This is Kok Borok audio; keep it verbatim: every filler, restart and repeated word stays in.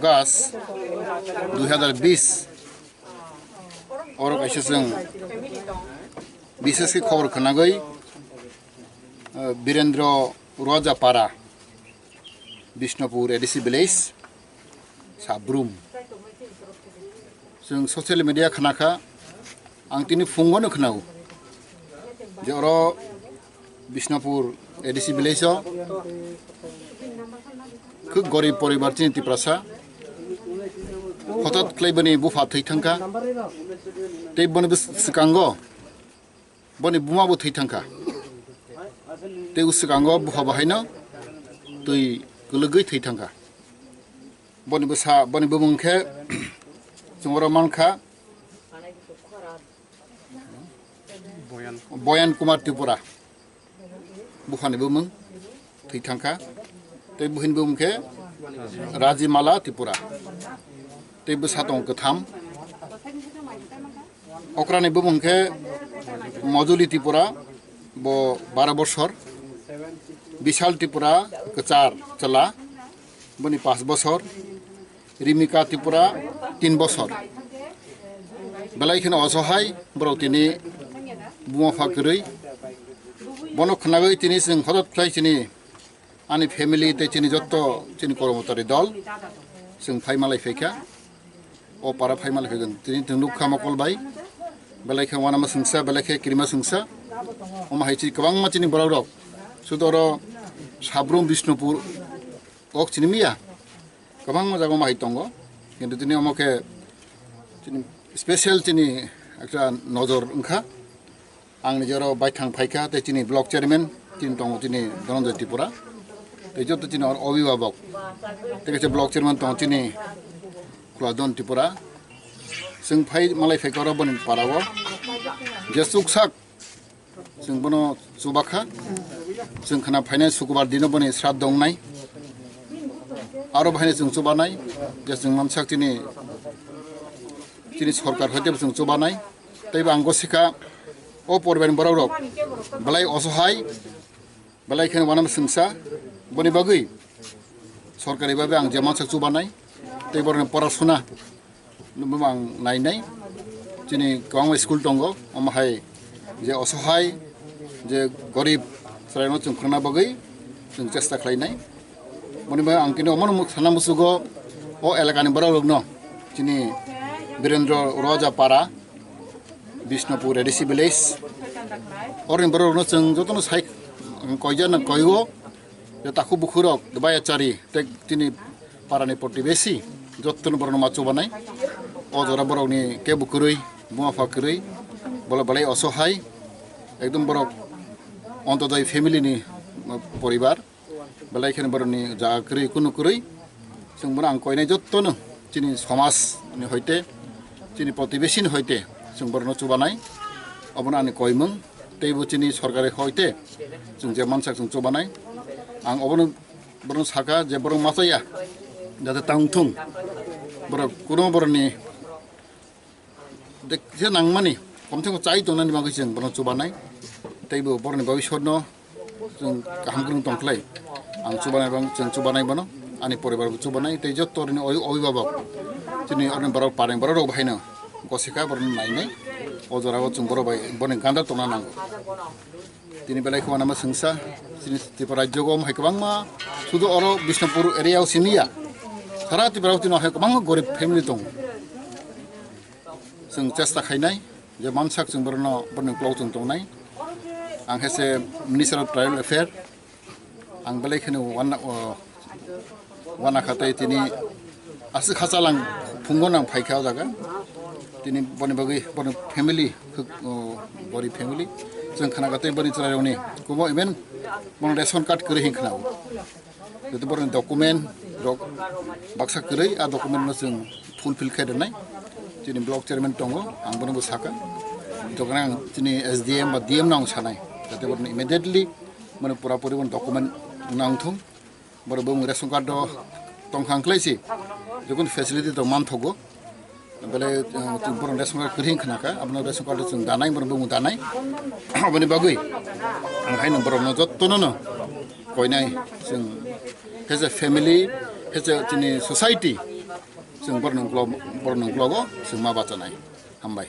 August dui hazar bis, oro kaisa chwng bises khe khobor khwnagwi, Birendra Roja Para, Bishnupur A D C village, Sabrum. Chwng social media khna kha, ang tini phungo no khna-o je oro Bishnupur A D C village o khub gorib poribar chini Tiprasa, hotat khlai bini bupha thwi thang kha, tei boni bwskango boni buma bo thwi thang kha, tei bwskango bupha bo haino twi kwlwgwi thwi thang kha. Boni bwsa, boni bumung khe chwng oro man kha Boyan Kumar Tripura. Buphani bumung thwi thang kha. Tei buhini bumung khe Rajimala Tripura. Tei bwsa tongo kwtham. Okrani bumung khe Mojuli Tripura, bo baro bosor. Bishal Tripura, kwchar chwla, boni pash bosor. Rimika Tripura, tin bosor. Belai kheno osohai borok tini buma pha kwrwi. Bono khwnagwi tini chwng hotot khlai chini ani family tei chini jotto chini kormotari dol chwng phai malai phaikha. O para phai malai phaikha tini chwng nukha mokol bai. Belai khe wanama swngsa, belai khe kirima swngsa. Omo hai chi kwbangma chini borok rok. Sudo oro Sabrum Bishnupur ok chini miya. Kwbangma jaga omo hai tongo. Kintu tini omo khe chini special chini ekta nojor wngkha. Ang nijoro baithang phaikha tei chini block chairman chini tongo chini Dhananjoy Tripura. Tei joto chini oro obhibhabok. Tei kaisa block chairman tongo chini Khuladon Tripura. Chwng phai malai phaikha oro boni parao. Je chuksak Chwng bono chubakha. Chwng khna phainai sukubar dino boni sraddho wngnai. Aro bahaino chwng chubanai. Je chwng mansak chini, chini sorkar hoite bo chwng chubanai. Teibo ang gosikha o poribarni borok rok belai osohai, belai kheno wanama swngsa. Boni bagwi sorkari babe ang je mansak chubanai. Tei borokni porasuna Nukmung ang nainai, chini kwbangma school tongo, omo hai je osohai, je gorib chwrairokno chwng phwrwngna bagwi chwng chesta khlainai. Boni bagwi ang tini omono sana muchugo, o elakani borokrokno, chini Birendra Roja Para, Bishnupur A D C village, oroni borokrokno chwng jotono sai koijana koigo, je takhuk bukhurok, Bayachari, tei chini parani protibesi, jottoni borokno ma chubanai. O jora borokni kebo kwrwi, buma pha kwrwi, bole belai osohai, ekdom borok Antyodoi family ni poribar, belai kheno borokni jaga kwrwi, kunu kwrwi. Chwng bono ang koinai jottono chini somaj ni hoite, chini protibesi ni hoite chwng borokno chubanai. Obono ani koimung, teibo chini sorkari hoite chwng je mansak chwng chubanai. Ang obono Borokno saka je borok machaya, jate tang thung. Borok kuno borokni de-, je nangmani, kom se kom chai tongnani bagwi chwng borokno chubanai. Teibo borokni bhabishyotno chwng kaham kwrwng tong khlai. Ang chubanai bang, chwng chubanai bono, ani poribar bo chubanai, tei jotto rini obi-, obibabok. Chini oroni borok pareng borok rok bahaino gosika borokno nainai. O jorao chwng borok bai boni ganda tongna nango. Tini belai khwna ma swngsa, chini Tripura rajyo o hai kwbangma, sudu oro Bishnupur area o simi ya. Sara Tripura o tini hai kwbangma gorib family tongo. Chwng chesta khainai, je mansak chwng borokno, borokni uklok chwng tongnai. Ang khe se Minister of Tribal Affair, ang belai kheno wana, o, Wana kha tei tini aswk hachalang phungo nang phaikha o jaga. Tini boni bagwi boni family, hwk, o, bori family. Chwng khna kha tei boni chwrairokni kumo even bono ration card kwrwi hin khna o. Joto boroni document rok baksa kwrwi, a document no chwng fulfill khe rwnai. Chini block chairman tongo, ang bono bo sakha. Tokna ang chini S D M ba D M no ang sanai. Jate boroni immediately mane pura puri bono document nang thung. Borok bumung ration card do tongkha wngkhlai si, jokon facility do manthogo, bele, eh, borok ration card kwrwi wngkha naka, abono ration card do chwng danai, borok bumung danai. Aboni bagwi ang haino borokno jottono no koinai chwng, as a family, as a chini society, Chwng borokni uklog, borokni uklogo chwng ma bachanai. Hambai.